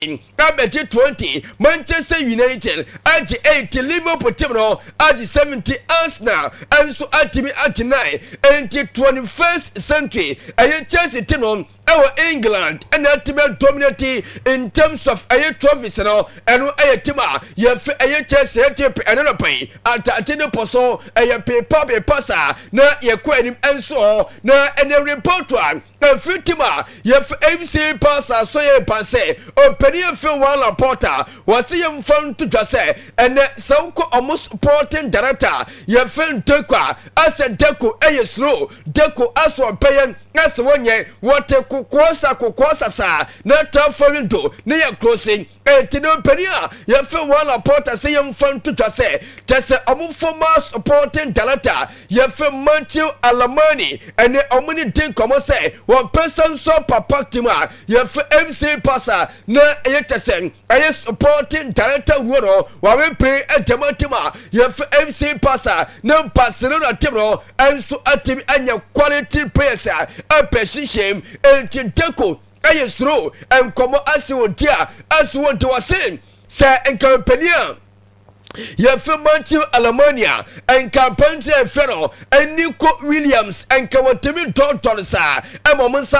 Abɛgye 20, Manchester United agye 8, Liverpool team no agye 70, Arsenal nso atumi agye 9. Nti 21st century ɛyɛ Chelsea team no ɛwɔ England ɛna atumi dominate in terms of ɛyɛ trophies no. Ɛno ɛyɛ team a yɛfɛ ɛyɛ Chelsea. Ɛte ɛno no pɛn atate ne pɔ so ɛyɛ pepa pepa saa na yɛkɔ anim nso hɔ na ɛnɛ report a ɛfiri team a yɛfɛ FC Barca so yɛ pa sɛ ɔpanin yɛfɛ Joan Laporta wɔsi yɛ mfa nto dwa sɛ ɛnɛ sɛ wokɔ ɔmo sporting director yɛfɛ Deco a, asɛ Deco ɛyɛ slow. Deco asɔ ɔpɛyɛ ɛsɛ wɔnyɛ wɔte kokoɔ sa kokoɔ sasa na transfer window ne yɛ closing. Ɛnti ne mpanin a yɛfɛ Joan Laporta sɛ yɛmfa nto dwa sɛ kyɛ sɛ ɔmo former sporting director yɛfɛ Mateu Alemany, ɛne ɔmo ne di nkɔmɔ sɛ wɔpɛ sɛ nso papa team a yɛfɛ FC Barca na ɛyɛ kyɛ sɛ ɛyɛ sporting director wuo no wɔawe ɛdɛm team a yɛfɛ FC Barca na Barcelona team no ɛnso atumi anya quality players a ɛpɛ hyehyɛm. Enti Deco ɛyɛ soro nkɔmɔ asi wɔn ti a asi wɔn ti wɔ se sɛ nkampanin a yɛfɛ Mateu Alemany, nka mpanti a yɛfɛ no Nico Williams, nka wɔtumi dɔɔdɔɔ saa ɛma ɔmo nsa.